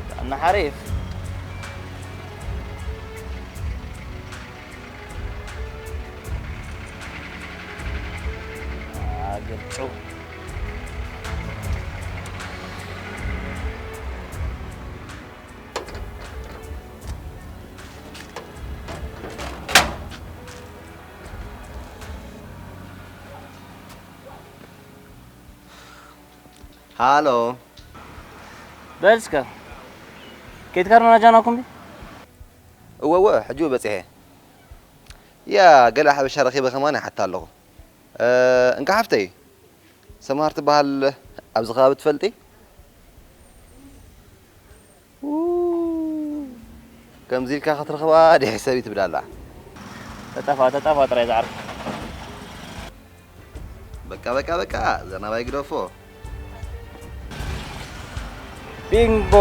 ጥዕና ሓሪፍ። ኣግርጭው። ሃሎ። በል እስከ። ከይትካር ናጃና ኩምቢ? እወ፣ እወ፣ ሕጂ በጺሐ። ያ፣ ገለ ሓበሻ ረኺበ ከማን ይሓታ ኣለኹ። እ፣ እንካ ሓፍተይ፣ ሰምሃር ትበሃል ኣብዚ ከባቢ ትፈልጢ? ው፣ ከምዚ ኢልካ ክትረኽባ ድሕሪ ሰብ እዩ ትብል ኣላ። ተጠፋ፣ ተጠፋ ጥራይ ዝዓርፍ። በቃ፣ በቃ፣ በቃ፣ ዘናባይ ግደፎ። ቢንጎ።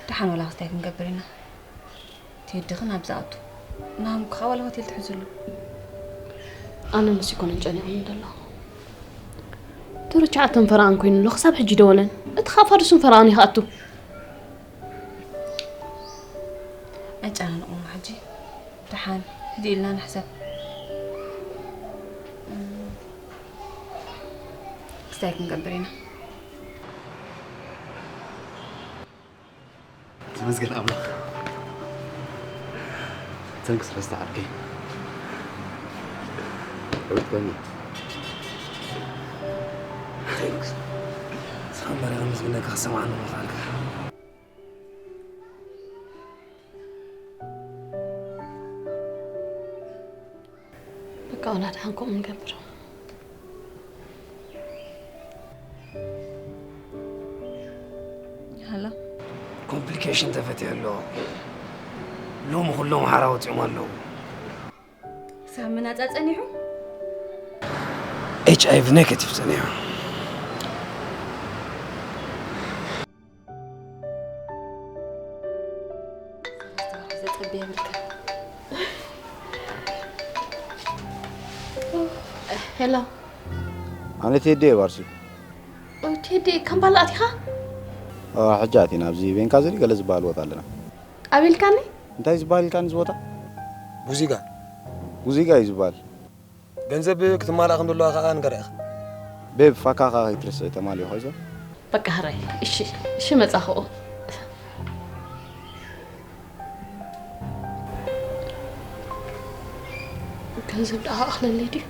ደሓን ወላ ክስታይ ክንገብር ኢና። ቴዲ ግን ኣብዚ ኣቱ። ናምኩ ከኣ ዋላ ሆቴል ትሕዝሉ። ኣነ ምስ ይኮነን ጨኒቐኒ ዘለኹ። ድሮ ቻዕተን ፈረቓን ኮይኑ ኣሎ፣ ክሳብ ሕጂ ደወለን። እቲ ከኣ ፋዱስን ፈረቓን እዩ ክኣቱ። ኣይጨናነቑ እሞ ሕጂ። ደሓን ህድእ ኢልና ንሕሰብ። ክስታይ ክንገብር ኢና። ተመስገን ኣምላኽ። ተንክስ ረስተ ዓርከይ። ሕውት በኒ። ሳምበረ ከምዝብለካ ክሰማዕኒ ምኽኣልካ። በቃ ወላ ደሓን ከምኡ ንገብር። ሃሎ። ኮምፕሊኬሽን ተፈትዩ ኣሎ። ሎሚ ኩሎም ሓራ ወፂኦም ኣለዉ። ሳብ መናፃ ጸኒሑ? ኤች ኣይ ቪ ኔጋቲቭ ጸኒሑ። ዘጸብየ ብልካ። ሄሎ። ኣነ ቴዲ እየ ባርሲ። ኦ፣ ቴዲ፣ ከም ባላ ኣቲኻ? ኦ፣ ሕጂ ኣቲና ኣብዚ ቤንካ ዘሊ ገለ ዝበሃል ቦታ ኣለና። ኣቤልካኒ? እንታይ ዝበሃል ኢልካኒ እዚ ቦታ? ቡዚጋ። ቡዚጋ እዩ ዝበሃል። ገንዘብ ክትማላእ ከም ዘለዋ ከኣ ንገራ ኢኻ። ቤብ፣ ፋካኻ ከይትርስዕ ተማልዮ ኾይዞ። በቃ፣ ሕራይ። እሺ፣ እሺ፣ መጻኹ። ገንዘብ ደኣ ኣኽለለይ ድዩ?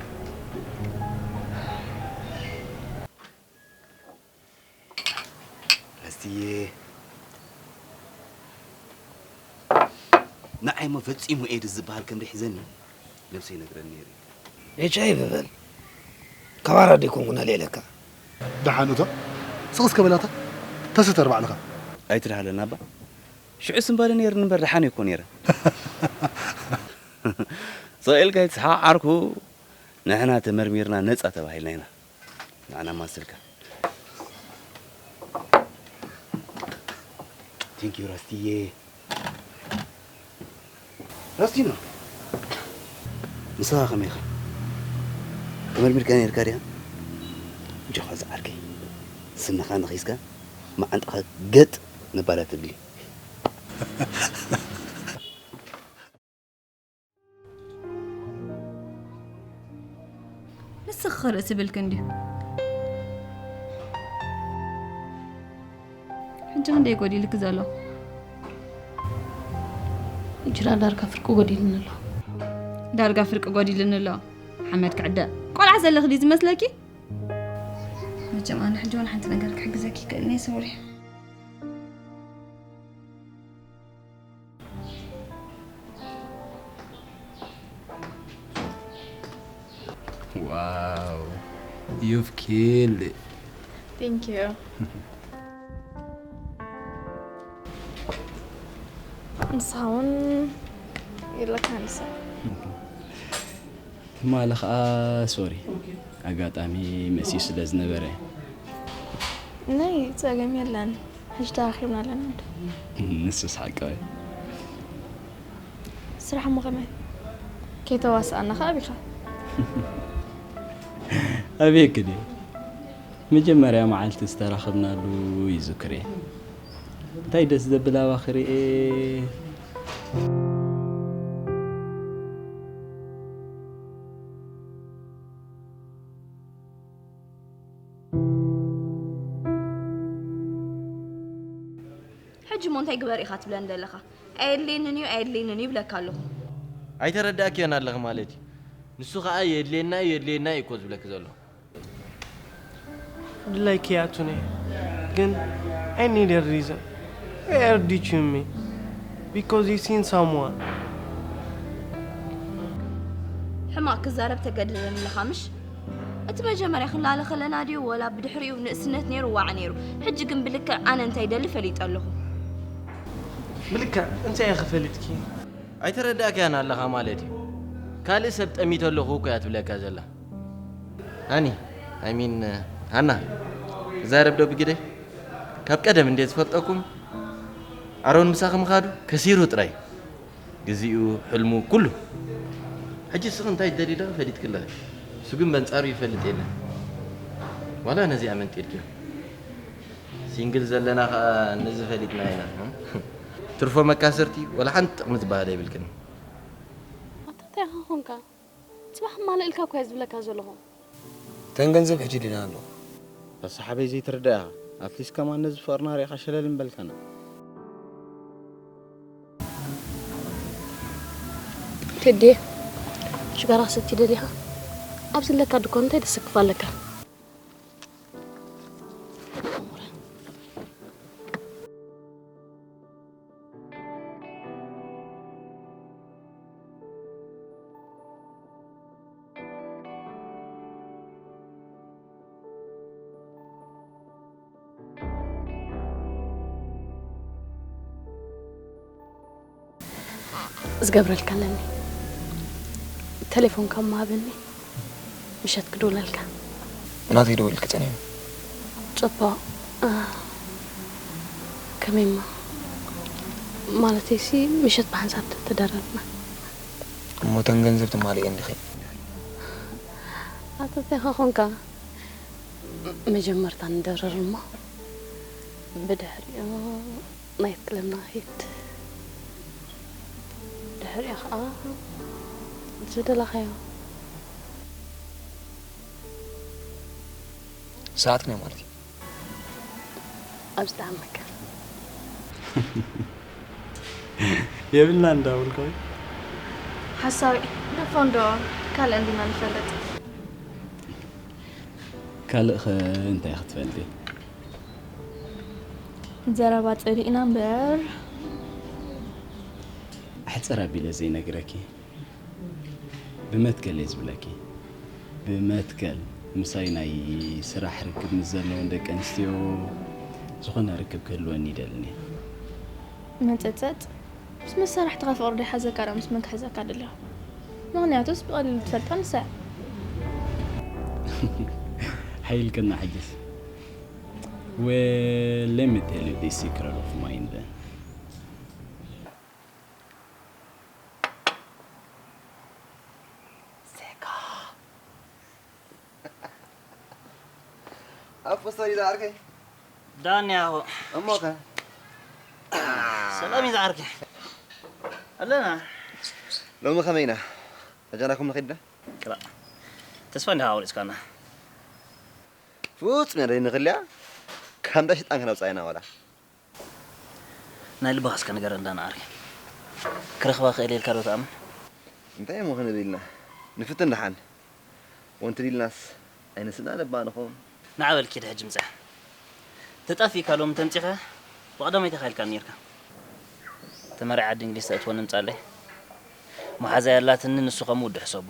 ኣስትዬ፣ ንዓይ እሞ ፈጺሙ ኤድስ ዝበሃል ከም ደይ ሒዘኒ ነብሰይ ይነግረኒ ነይሩ እዩ። ኤች ኣይ ቪ በል። ካብ ኣራዳ ኣይኮንኩን ኣልዒለካ። ደሓን እቶ ስቕ እስከ በላታ፣ ተስተር ባዕልኻ። ኣይትድሃለና ኣባ። ሽዑስ እምባለ ነይርኒ እምበር ደሓን እየ እኮ ነይረ። ስቕ ኢልካ ኣይትስሓቕ ዓርኩ። ንሕና ተመርሚርና ነጻ ተባሂልና ኢና። ንዓና ማስልካ። Thank you ራስቲዬ። ራስቲና። ንስኻ ከመይ ኢኻ? ተመርሚርካ ነይርካ ድያ? እንጆኻ ዝዓርከይ። ስንኻ ነኺስካ፣ መዓንጣኻ ገጥ ነባላ ትብሊ። ንስኺ ኸ ርእሲ ብልኪ እንድዩ። ሕጂ ክንደይ ጎዲልኪ ዘሎ? ሕጂ ደኣ ዳርጋ ፍርቂ ጎዲልኒ ኣሎ። ዳርጋ ፍርቂ ጎዲልኒ ኣሎ። ሓመድ ክዕደ። ቆልዓ ዘለኺ ድዩ ዝመስለኪ? መቸም ኣነ ሕጂ እውን ሓንቲ ነገር ክሕግዘኪ ይክእልኒ፣ ሶሪ። Wow, you've killed it. Thank you. ንስኻ እውን የለካ ንሳ። ትማሊ ኸኣ ሶሪ፣ ኣጋጣሚ መሲዩ ስለ ዝነበረ። ናይ ጸገም የለን። ሕጂ ተራኺብና ኣለና እንዶ። ንሱስ ሓቂ እዩ። ስራሕ እሞ ከመይ? ከይተዋስኣና ኸኣ ኣቢኻ። ኣበየኪ ድየ? መጀመርያ መዓልቲ ዝተራኸብናሉ ይዝክር እየ። እንታይ ደስ ዘብል ኣባኺ ርኤ። ሕጂ እሞ እንታይ ግበር ኢኻ ትብለኒ ዘለኻ? ኣየድልየንን እዩ፣ ኣየድልየንን እዩ ይብለካ ኣለኹ። ኣይተረዳእክዮን ኣለኺ ማለት እዩ። ንሱ ኸኣ የድልየና እዩ፣ የድልየና እዩ እኮ ዝብለኪ ዘሎ። ድላይኪ ይኣቱኒ፣ ግን I need a reason. Why are you ditching me? Because you seen someone. ሕማቕ ክዛረብ ተገድደኒ ኣለኻ ምሽ? እቲ መጀመርያ ክንላለ ከለና ድዩ ወላ ብድሕሪኡ ንእስነት ነይሩ ዋዕ ነይሩ? ሕጂ ግን ብልክዕ ኣነ እንታይ ደሊ ፈሊጠ ኣለኹ። ብልክዕ እንታይ ኢኺ ፈሊጥኪ? ኣይተረዳእክያን ኣለኻ ማለት እዩ። ካልእ ሰብ ጠሚተ ኣለኹ እኮ እያ ትብለካ ዘላ። ሃኒ፣ I mean፣ ሃና፣ ክዛረብ ዶ ብግደይ? ካብ ቀደም እንዴ ዝፈልጠኩም፣ ኣሮን ምሳኺ ምኻዱ ከሲሩ ጥራይ። ግዚኡ፣ ሕልሙ፣ ኩሉ። ሕጂ እስኺ እንታይ ትደልዪ ኣለኺ ፈሊጥኪ ኣለኺ። እሱ ግን በንጻሩ ይፈልጥ የለን። ዋላ ነዚኣ መንጢልኪ። ሲንግል ዘለና ኸኣ ነዚ ፈሊጥና ኢና። ትርፎ መካስርቲ ወላ ሓንቲ ጥቕሚ ዝበሃል ኣይብልክን። ኣታ እንታይ ኢኻ ኾንካ? ጽባሕ ማልእልካ እኮ እየ ዝብለካ ዘለኹ። ተን ገንዘብ ሕጂ ዲና ኣሎ። ረሳሕ ኣበይ ዘይትርዳእ ኢኻ። ኣትሊስት ከማን ነዚ ፍቕርና ርኢኻ ሸለል ምበልካና። ቴዲየ፣ ሽጋራ ክሰቲ ደሊኻ? ኣብዚ ለካ ድኳን እንታይ ደሰክፍ ኣለካ? ዝገብረልካ ኣለኒ። ተሌፎንካ እሞ ሃበኒ፣ ምሸት ክድውለልካ። ናተይ ደዊልኪ ጸኒሑ። ጽቡቕ። እ፣ ከመይ እሞ? ማለተይሲ፣ ምሸት ብሓንሳብ ተደራርብና። እሞ እተን ገንዘብ ትማልእየን ዲኺ? ኣታ እንታይ ኸ ኾንካ? መጀመርታ ንደርር እሞ፣ ብድሕሪኡ ናይት ክለብ ንኸይድ። ድሕሪኡ ኸዓ ዝደለኻዮ። ሰዓት ክንደይ ማለት እዩ? ኣብ ዝጠዓመካ። የብልና እንዳበልኩ። ሓሳዊ፣ ደፎ እንዶ ካልእ እንዲና ንፈልጥ። ካልእ ኸ እንታይ ክትፈልጢ? ዘረባ ጸሊእና እምበር። ኣሕጽር ኣቢለ ዘይነግረኪ። ብመትከል እየ ዝብለኪ። ብመትከል ምሳይ ናይ ስራሕ ርክብ ምስ ዘለወን ደቂ ኣንስትዮ ዝኾነ ርክብ ክህልወኒ ይደልን እየ። መጸጸጥ፣ ምስ መሳርሕትኻ ፍቕሪ ዶ ይሓዘካ፣ ዶ ምስ መን ክሕዘካ ደሊኻ? ምኽንያቱስ ብቐሊሉ ትፈልጣ ንሳ እያ። ሓይልክና ሕጅስ። Well, let me tell you this secret of mine then. ሴካ። ኣፎ፣ ሶሪ ዝዓርከይ። ዳኒ ኣቦ። እሞኸ? ሰላም እዩ ዝዓርከይ። ኣለና። ሎሚ ከመይ ኢና? ኣጃናኩም ንኸይድ ዶ? ክላእ። ተስፋ እንዲኻ ኣቑሪጽካና። ፍጹም እያ ደይ ንኽልያ። ካብ እንዳ ሽጣን ከነውጽኣ ኢና ዋላ። ናይ ልብኻ እስከ ንገረኒ ዳኒ ዓርከይ። ክረኽባ ክእል ኢልካ ዶ ትኣምን? እንታይ እሞ ክንብል ኢልና? ንፍትን ደሓን። ወንቲ ዲልናስ ኣይንስና ነባ ንኸውን። ንዓ በል ኪድ ሕጂ ምጽኣ። ተጣፊእካ ሎሚ ተምጺኻ ብቐዳማይ ተኻኢልካ ነይርካ። ተመሪዓ ዓዲ እንግሊዝ ተእትወኒ ምጻለይ። መሓዛ ያላትኒ ንሱ ከም ውዲ ሕሰቦ።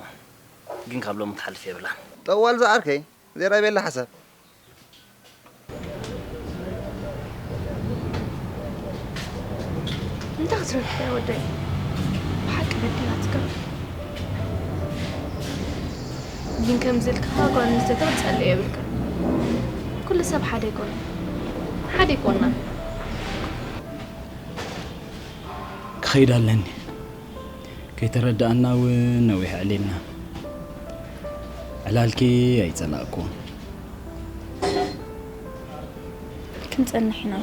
ግን ካብ ሎሚ ክሓልፍ የብላን። ጠዋል ዝዓርከይ፣ ዜራ ቤላ ሓሳብ። እንታይ ክትረብሕ እያ ወደይ? ብሓቂ በዲላትካ። ግን ከምዚ ኢልካ ጓል ኣንስተይቲ ክትጸልእ የብልካ። ኩሉ ሰብ ሓደ ኣይኮነን። ሓደ ኣይኮንና። ክኸይድ ኣለኒ። ከይተረዳኣና እውን ነዊሕ ኣዕሊልና። ዕላልኪ ኣይጸላእኩን። ክንጸንሕ ኢና።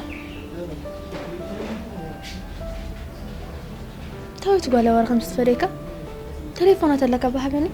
ታዊት ጓል ኣዋር ከም ዝትፈደይካ ተሌፎና ተለካ ባሃበኒ።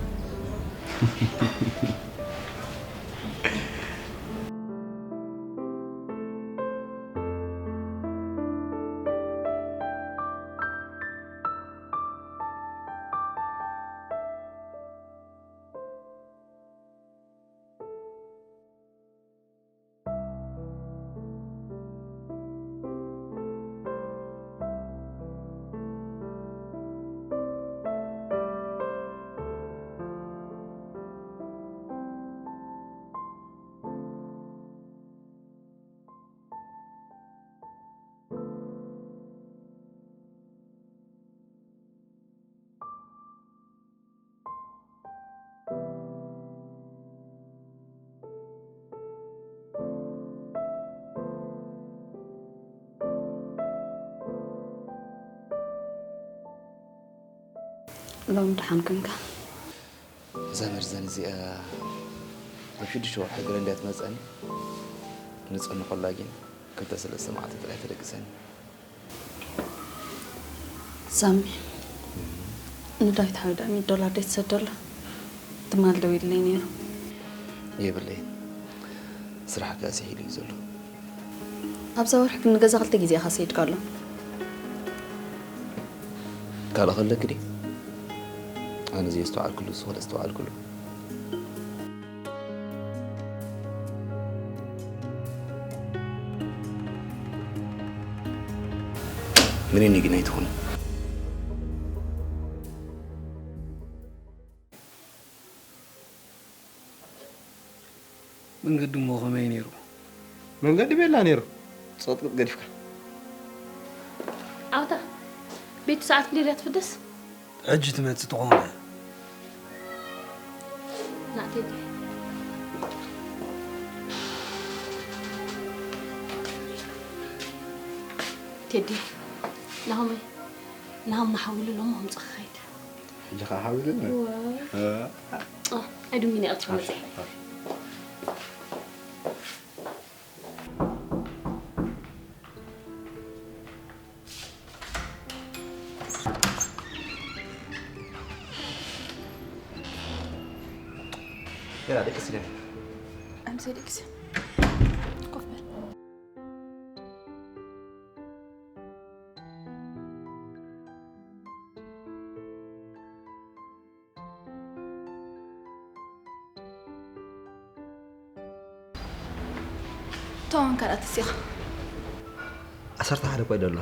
ሎም ደሓን ኮንካ? እዛ መርዘን እዚኣ ኣብ ሽዱሽተ ወርሒ ገለ እንድያ ትመጸኒ። ንጸንሖላ ግን ክልተ ሰለስተ መዓልቲ ጥራይ ተደቅሰኒ። ሳሚ፣ ንዳዊት ሓወይ ዳኣ ሚእቲ ዶላር ደይ ትሰደሉ? ትማል ደዊሉለይ ነይሩ። የብለይን። ስራሕ ከኣ ስሒሉ እዩ ዘሎ። ኣብዛ ወርሒ ግን ንገዛ ክልተ ግዜ ኢኻ ሰይድካሉ። ካልእ ከለኪ ድዩ? ኣነ ዘየስተውዓልኩሉ፣ እሱ ኸለ ኣስተውዓልኩሉ። ምን እኒ ግን ኣይትኹን። መንገዲ እሞ ኸመይ ነይሩ? መንገዲ ቤላ ነይሩ። ጸቕጥቅጥ ገዲፍካ። ዓውታ፣ ቤቱ ሰዓት ክንደይ ድያ ትፍደስ? ሕጂ ትመጽእ ትኸውን። ና ቴዲ። ቴዲ፣ ናሆመይ፣ ናሆም ንሓዊሉ ሎሞ ከምጽእ ክኸይድ። ሕጂ ከዓ ሓዊሉኒ። ኣይዱሚኒ ኣትመጽእ። ገና ደቅስ ኢለን። ኣምሰ ደቅስ። ኮፍ በል። ተዋን ካልኣት እሲኻ ዓሰርተ ሓደ እኮ እዩ ዘሎ።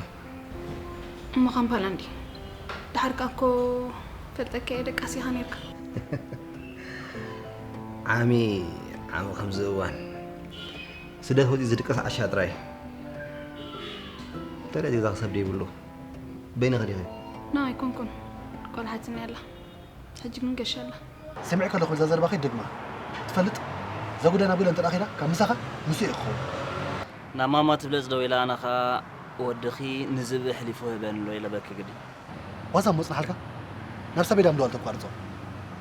እሞ ካምፓላ እንዲ ድሓር ካኮ ፈልጠካ እየ ደቃስ ኢኻ ነርካ። ዓሚ ዓሚ ከምዚ እዋን ስደት ወፂ ዝድቀስ ዓሻ ጥራይ። ተለዚ ግዛ ክሰብ ደይብሉ በይነ ከዲኸ ና ኣይኮንኩን ቆልሓትኒ ኣላ ሕጂ ግን ገሻ ኣላ። ሰሚዕካ ኣለኹ እዛ ዘረባ ከይትደግማ። ትፈልጥ እዛ ጉዳይ ናብ ገለ እንተ ደኣ ከይዳ ካብ ምሳኻ ንሱ እየ ክኸውን። ናብ ማማ ትብለጽ ደው ኢላ ኣነ ኸኣ ወድኺ ንዝብኢ ኣሕሊፉ ህበኒ ኣሎ ኢለ በኪ ግዲ። ዋዛ እሞ ጽንሓልካ ናብ ሳቤዳ ምድዋል ተቋርጾ።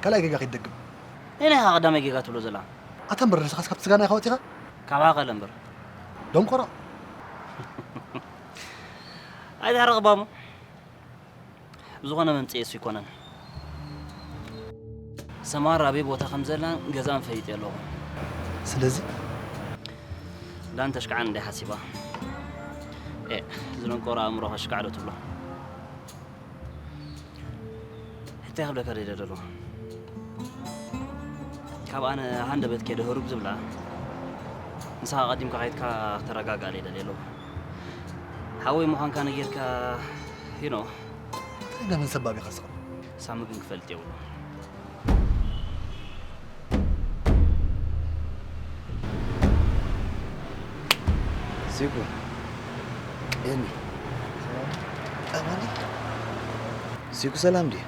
ካልኣይ ጌጋ ከይትደግም። ነይናይ ኸኣ ቀዳማይ ጌጋ ትብሎ ዘላ። ኣታ እምበር ርእስኻስ ካብቲ ስጋና ኢኻ ወጺኻ? ካብ ዓቐለ እምበር። ደንቆሮ። ኣይትሕረቕ እባ እሞ። ብዝኾነ መምጽኤ እሱ ኣይኮነን። ሰማር ኣበይ ቦታ ከም ዘላን ገዛን ፈሊጠ ኣለኹ። ስለዚ ዳን ተሽካዕን እንድያ ሓሲባ። ኤ ዝደንቆሮ ኣእምሮ ከሽካዕ ዶ ትብሎ? ሕቶይ ክብለካ ደይደ ዘለኹ። ካብ ኣነ ሃንደበት ከይደ ህሩግ ዝብላ ንስኻ ቀዲምካ ከይድካ ክተረጋግኣለይ ደልየ ኣለኹ። ሓወይ ምዃንካ ነጊርካ you know። እንታይ እንዳመን ሰብ ኣቢኻ ስቕ። ሳሚ ግን ክፈልጥ የብሉ። ሲኩ ኤሚ ኣማኒ ሲኩ ሰላም ድዩ?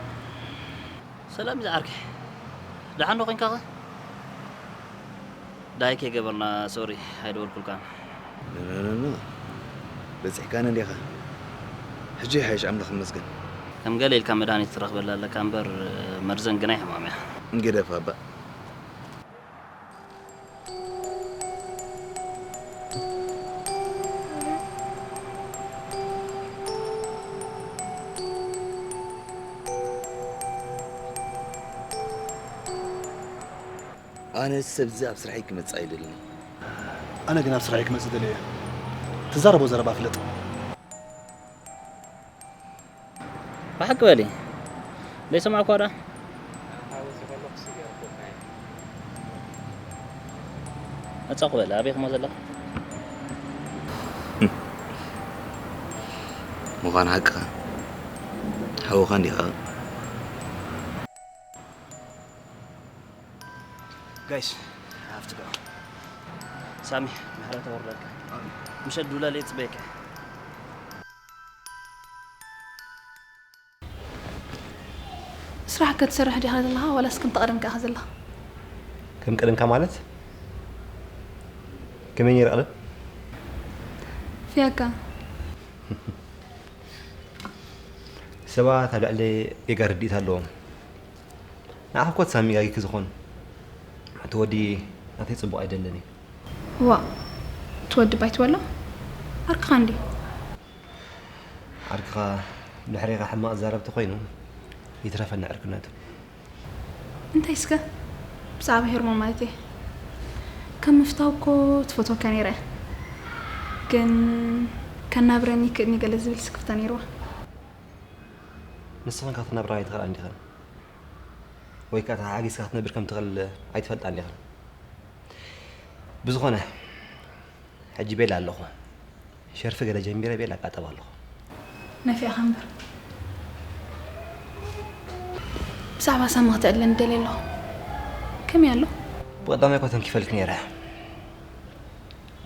ሰላም ዝዓርከይ ደሓን ዶ ኮንካ ኸ? ዳይ ከይገበርና ሶሪ ኣይደወልኩልካን። ኖኖኖ በጺሕካኒ እንዲኻ። ሕጂ ይሓይሽ ኣምላኽ ይመስገን። ከም ገለ ኢልካ መድሃኒት ትረኽበላ ኣለካ እምበር መርዘን ግናይ ሕማም እያ። ግደፍ ኣባ። ኣነ ሰብዚ ኣብ ስርሐይ ክመጽእ ኣይደልን። ኣነ ግን ኣብ ስርሐይ ክመጽእ ደልየ እየ። ትዛረቦ ዘረባ ፍለጥ። ብሓቂ በሊ ዘይሰማዕኳ ዳ መጻኹ በለ ኣበይ ክሞ ዘለኻ ምዃን ሓቅኻ ሓውኻ እንዲኻ ጋይስ ሃፍትዶ ሳሚ ምሕረት ኣወርደልካ ምሸት ዱላለ ይጽበየካ ስራሕ ክትሰርሕ ዲኻ ዘለኻ ዋላስ ከምቲ ቀደምካ ኢኻ ዘለኻ? ከም ቀደምካ ማለት? ከመይ ነይረ ቀደም? ፍያካ ሰባት ኣብ ልዕሊ ጌጋ ርድኢት ኣለዎም። ንዓኺ እኮ ተሳሚጋጊኪ ዝኾን እቲ ወዲ ናተይ ጽቡቕ ኣይደልን እዩ። ዋእ እቲ ወዲ ባይ ትበሎ ዓርክኻ እንድዩ። ዓርክኻ ድሕሬኻ ሕማቕ ዝዛረብ ተኾይኑ ይትረፈኒ ዕርክነቱ። እንታይ እስከ? ብዛዕባ ሄርሞን ማለት እየ። ከም ምፍታው እኮ ትፈትወካ ነይረ እያ። ግን ከናብረኒ ይክእልኒ ገለ ዝብል ስክፍታ ነይርዋ። ንስኽን ክትነብራ ኣይትኽእላን ዲኽን? ወይ ከኣ ተሓጊዝካ ክትነብር ከም ትኽእል ኣይትፈልጣን ዲኽን? ብዝኾነ ሕጂ ቤላ ኣለኹ። ሸርፊ ገለ ጀሚረ ቤላ እቃጠብ ኣለኹ። ነፊዕኻ እምበር። ብዛዕባ ሳሚ ክተዕልለኒ ደልየ ኣለኹ። ከመይ ኣሎ? ብቐዳማይ እኳ ተንኪፈልኪ ነይረ።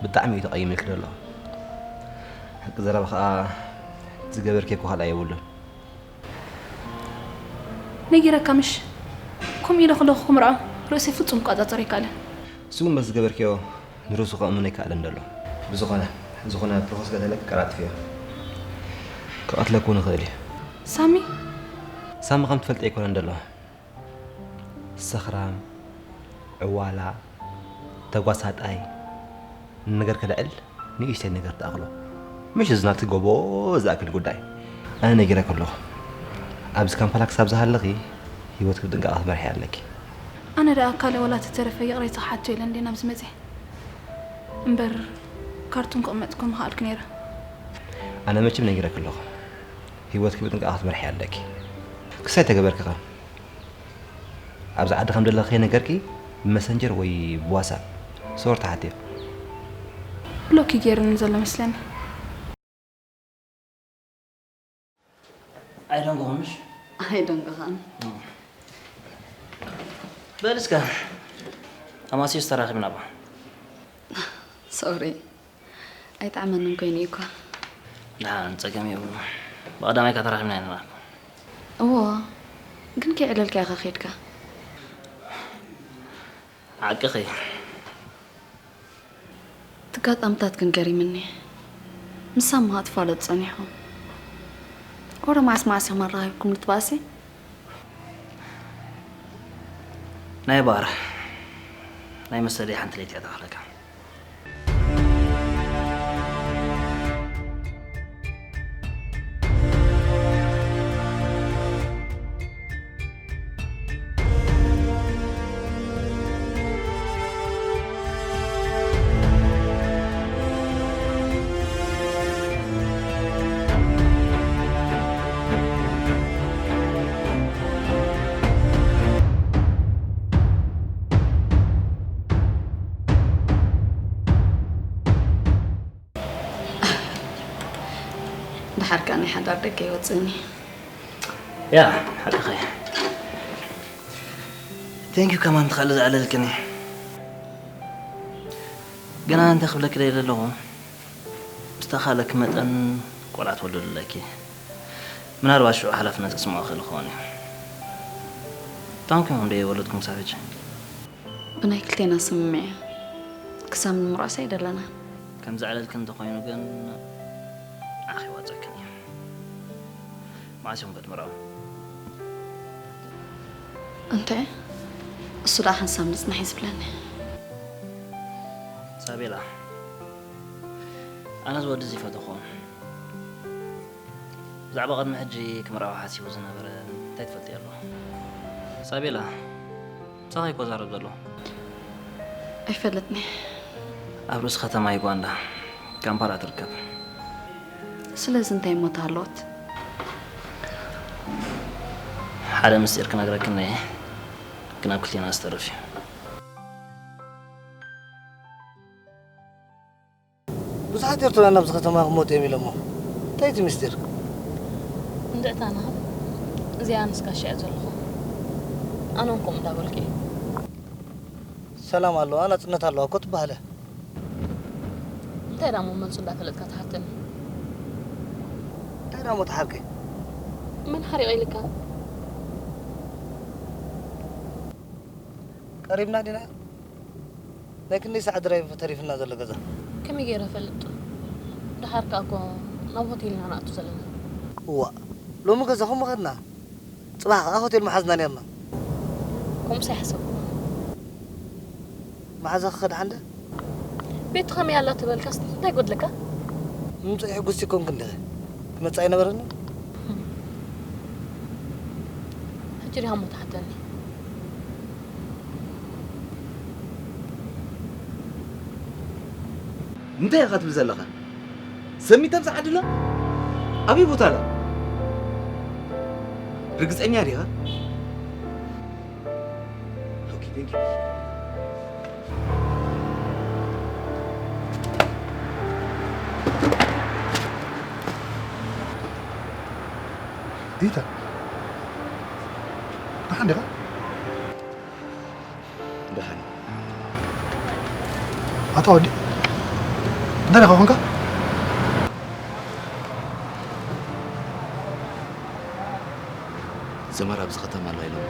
ብጣዕሚ እዩ ተቐይምልኪ ዘሎ። ሓቂ ዘረባ ኸኣ ዝገበርክዮ እኮ ካልኣይ የብሉን። ነጊረካ ምሽ? ከምኡ ኢለ ከለኹ ክምርዖ ርእሰይ ፍጹም ክቆጻጸር ኣይከኣለን። ንሱ እውን በዚ ዝገበርክዮ ንርእሱ ከእምኖ ኣይከኣለን ዘሎ። ብዝኾነ፣ ዝኾነ ፕሮሰስ ገለ ቀላጥፍዮ። ክቐትለኩ ንኽእል እዩ። ሳሚ? ሳሚ ከም ትፈልጢ ኣይኮነን ዘሎ። ሰኽራም፣ ዕዋላ፣ ተጓሳጣይ፣ ንነገር ከልዕል ንእሽተይ ነገር ትኣኽሎ። ምሽ እዚ ናብቲ ጎቦ ዝኣክል ጉዳይ። ኣነ ነጊረኪ ኣለኹ። ኣብዚ ካምፓላ ክሳብ ዝሃለኺ ህይወትኪ ብጥንቃቐ ክትመርሕያ ኣለኪ። ኣነ ደኣ ካልእ ዋላ ተተረፈ ይቕሬታ ክሓቶ ኢለ እንድየ ናብዚ መጺኤ። እምበር ካርቱም ክቕመጥ እኮ ምኸኣልኩ ነይረ። ኣነ መቸም ነጊረኪ ኣለኹ። ህይወትኪ ብጥንቃቐ ክትመርሕያ ኣለኪ። ክሳይ ተገበርኪ ኸ? ኣብዚ ዓዲ ከም ዘለኺ ከይነገርኪ ብመሰንጀር ወይ ብዋትሳፕ ሶር ተሓትዮ። ብሎክ እዩ ገይሩኒ ዘሎ መስለኒ። ኣይደንጎኹምሽ? ኣይደንጎኻን። በል እስከ ኣማስዮስ ተራኺብና ባ። ሶሪ። ኣይጠዓመንን ኮይኑ እዩ እኳ። ደሓን፣ ጸገም የብሉን። ብቐዳማይ እካ ተራኺብና ኢና ነይርና። እዎ፣ ግን ከይዕለልካ ኢኻ ኸይድካ። ሓቅኺ። እቲ ኣጋጣምታት ግን ገሪምኒ። ምስ ሳሚ ኸኣ ትፋለጡ ጸኒሕኩም። ወረ መዓስ መዓስ ኢኹም ኣራኺብኩም ልትባእሲ? ናይ ባር ናይ መሰለይ ሓንቲ ለይቲ እያ ተባህለካ። ደሓር ከኣ ናይ ሓዳር ደገ ይወጽእኒ። ያ፣ ሓቅኺ። ቴንኪዩ ከማን ትኽእል ዘዕለልክኒ። ግና እንታይ ክብለኪ ደልየ ኣለኹ፣ ምስ ተኻእለኪ መጠን ቆልዓ ትወልድለኪ። ምናልባት ሽዑ ሓላፍነት ክስምዖ ክእል ክኸውን እዩ። ታንኪ ኹም ደይ ወለድኩም ክሳብ ሕጂ። ብናይ ክልቴና ስምምዕ እየ። ክሳብ ንምርዖስ ኣይደለና። ከም ዘዕለልክን እንተኾይኑ ግን ንዓኺ ይዋጸክን እዩ። መዓስ ኢኹም ክትምርዐው? እንተ እሱ ደኣ ሓንሳብ ንጽናሕ እዩ ዝብለኒ። ሳቤላ፣ ኣነ እዚ ወዲ እዚ ይፈተኹ። ብዛዕባ ቅድሚ ሕጂ ክምርዐው ሓሲቡ ዝነበረ እንታይ ትፈልጢ ኣሎ? ሳቤላ፣ ምሳኺ እኮ ዛረብ ዘሎ። ኣይፈልጥኒ። ኣብ ርእሲ ከተማ ዩጋንዳ፣ ካምፓላ ትርከብ። ስለዚ እንታይ እሞ ተሃለወት? ሓደ ምስጢር ክነግረክን እየ፣ ግን ኣብ ክልቴና ዝተርፍ እዩ። ብዙሓት ኤርትራውያን ናብዚ ከተማ ክመጹ እዮም ኢሎሞ። እንታይ እቲ ምስጢር? እንድዕታ ንሃብ። እዚኣ ኣነስ ጋሻ እየ ዘለኹ። ኣነ እውን ከምኡ እንዳበልኩ እየ። ሰላም ኣለዋ፣ ናጽነት ኣለዋ እኮ ትበሃለ። እንታይ ደኣ እሞ መጹ እንዳፈለጥካ ትሓተኒ? እንታይ ደኣ እሞ ተሓርቂ? መን ሓሪቑ ኢልካ? ቀሪብና ዲና? ናይ ክንደይ ሰዓት ድራይቭ ተሪፍና ዘሎ ገዛ? ከመይ ገይረ እፈልጥ? ደሓር ከኣ እኮ ናብ ሆቴል ኢና ንኣቱ ዘለና። እዋእ፣ ሎሚ ገዛኹም ምኸድና፣ ጽባሕ ከኣ ሆቴል ምሓዝና ኔርና። ከምኡስ ኣይሓሰብኩን። መሓዛ ክኸድ ሓንደ? ቤቱ ከመይ ኣላ ትበልካስ እንታይ ጎድለካ? ምምጽኢ ሕጉስቲ ኮንክ እንዲኺ። ክመጽእ ኣይነበረንን? ሕጂ ዲኻ እሞ ትሓተኒ? እንታይ ኢኻ ትብል ዘለኻ? ሰሚት ኣብዚ ዓዲ ኣላ? ኣበይ ቦታ ኣላ? ርግጸኛ ዲኻ? ኦኬ፣ ቴንክ ዩ። ዲታ፣ ደሓን ዲኻ? ደሓን። ኣታ ወዲ፣ እንታይ ዲኻ ኾንካ? ዘመር ኣብዚ ከተማ ኣሎ ኢሎም።